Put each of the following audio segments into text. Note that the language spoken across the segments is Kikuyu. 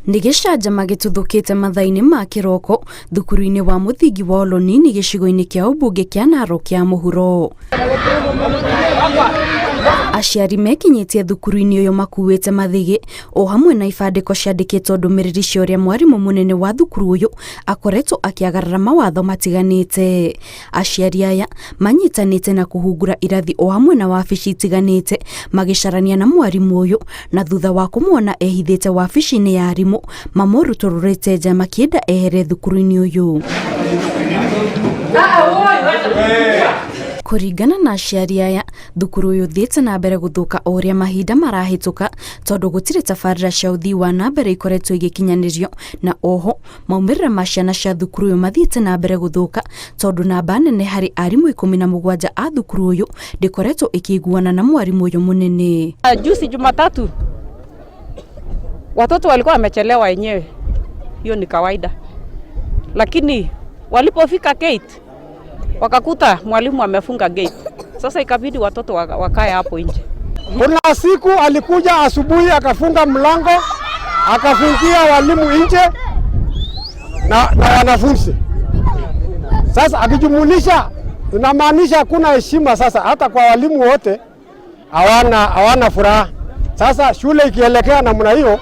Nĩ gĩcanjama gĩtuthũkĩte mathaa-inĩ ma kĩroko thukuru-inĩ wa mũthingi wa Olonini gĩcigo-inĩ kĩa ũmbunge kĩa Narok ya mũhuro. Aciari mekinyĩtie thukuru-inĩ ũyũ makuĩte mathĩgĩ o hamwe na ibandĩko ciandĩkĩtwo ndũmĩrĩri cia ũrĩa mwarimũ mũnene wa thukuru ũyũ akoretwo akĩagarara mawatho matiganĩte. Aciari aya manyitanĩte na kũhungura irathi o hamwe na wabici itiganĩte magĩcarania na mwarimũ ũyũ, na thutha wa kũmuona ehithĩte wabici-inĩ ya arimũ mamũrutũrũrĩte nja makĩenda ehere thukuru-inĩ ũyũ. Kũringana na aciari aya, thukuru ũyũ ũthiĩte na mbere gũthũka o ũrĩa mahinda marahĩtũka tondũ gũtirĩ tabarĩra cia ũthii wa na mbere ikoretwo igĩkinyanĩrio, na oho maumĩrĩra ma ciana cia thukuru ũyũ mathiĩte na mbere gũthũka tondũ namba nene harĩ arimũ 17 a thukuru ũyũ ndĩkoretwo ĩkĩiguana na mwarimũ ũyũ mũnene. Juzi Jumatatu watoto walikuwa wamechelewa wenyewe, hiyo ni kawaida, lakini walipofika gate wakakuta mwalimu amefunga gate. Sasa ikabidi watoto wakae hapo nje. Kuna siku alikuja asubuhi akafunga mlango akafungia walimu nje na wanafunzi. Sasa akijumulisha, inamaanisha hakuna heshima sasa, hata kwa walimu wote hawana furaha. Sasa shule ikielekea namna hiyo,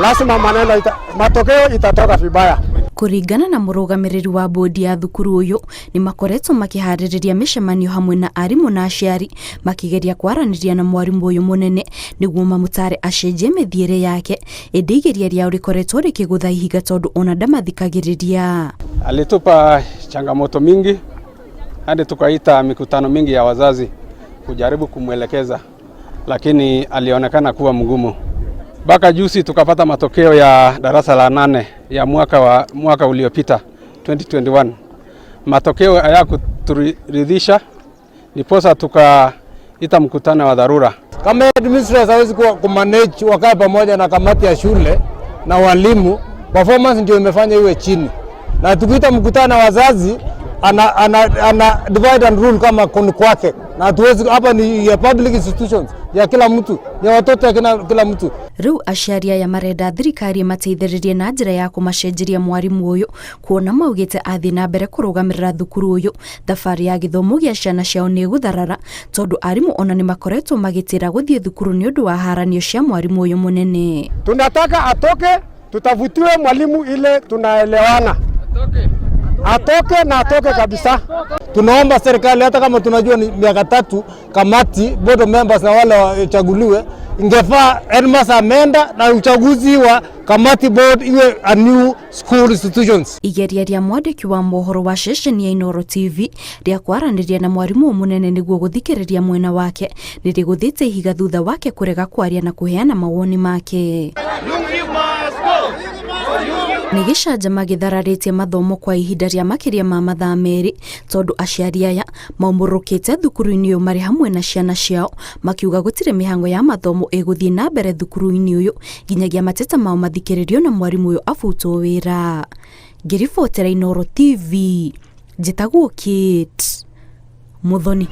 lazima maneno matokeo itatoka vibaya. Kũringana na mũrũgamĩrĩri wa bodi ya thukuru ũyũ, nĩ makoretwo makĩharĩrĩria mĩcemanio hamwe na arimũ na aciari makĩgeria kwaranĩria na mwarimũ ũyũ mũnene nĩguo mamũtare acenjie mĩthiĩre yake, ĩndĩ igeria rĩao rĩkoretwo rĩkĩgũtha ihiga tondũ ona ndamathikagĩrĩria. Alitupa changamoto mingi hadi tukaita mikutano mingi ya wazazi kujaribu kumwelekeza, lakini alionekana kuwa mgumu. Mpaka juzi tukapata matokeo ya darasa la 8 ya mwaka uliopita 2021. Matokeo hayakuturidhisha, ndiposa tukaita mkutano wa dharura. Kama headmistress hawezi kumanage wakae pamoja na kamati ya shule na walimu, performance ndio imefanya iwe chini. Na tukiita mkutano wa wazazi ana divide and rule kama kuni kwake, na hatuwezi. Hapa ni ya public institutions ya kila mtu, ya watoto ya kila mtu. Rĩu aciari aya marenda thirikari ĩmateithĩrĩrie na njĩra ya kũmacenjeria mwarimũ ũyũ, kuona maugĩte athiĩ na mbere kũrũgamĩrĩra thukuru ũyũ thabarĩ ya gĩthomo gĩa ciana ciao nĩ ĩgũtharara, tondũ arimũ ona nĩ makoretwo magĩtĩra gũthiĩ thukuru nĩ ũndũ wa haranio cia mwarimũ ũyũ mũnene. Tunataka atoke, tutafutiwe mwalimu ile tunaelewana, atoke na atoke kabisa. Tunaomba serikali, hata kama tunajua ni miaka 3, kamati board of members na wale wachaguliwe, ingefaa headmaster ameenda na uchaguzi wa kamati board iwe a new school institutions. Igeria rĩa mwandĩki wa mohoro wa ceceni ya Inooro TV rĩa kwaranĩria na mwarimũ mũnene nĩguo gũthikĩrĩria mwena wake nĩ rĩgũthĩte ihiga thutha wake kũrega kwaria na kũheana mawoni make. Nĩ gĩcanjama gĩthararĩtie mathomo kwa ihinda rĩa makĩria ma mathaa 2 tondũ aciari aya maumũrũkĩte thukuru-inĩ ũyũ marĩ hamwe na ciana ciao makiuga gũtirĩ mĩhango ya mathomo ĩgũthiĩ na mbere thukuru-inĩ ũyũ nginyagia mateta mao mathikĩrĩrio na mwarimũ ũyũ abutwo wĩra. Ngĩribotera Inooro TV, njĩtagwo Kate Muthoni.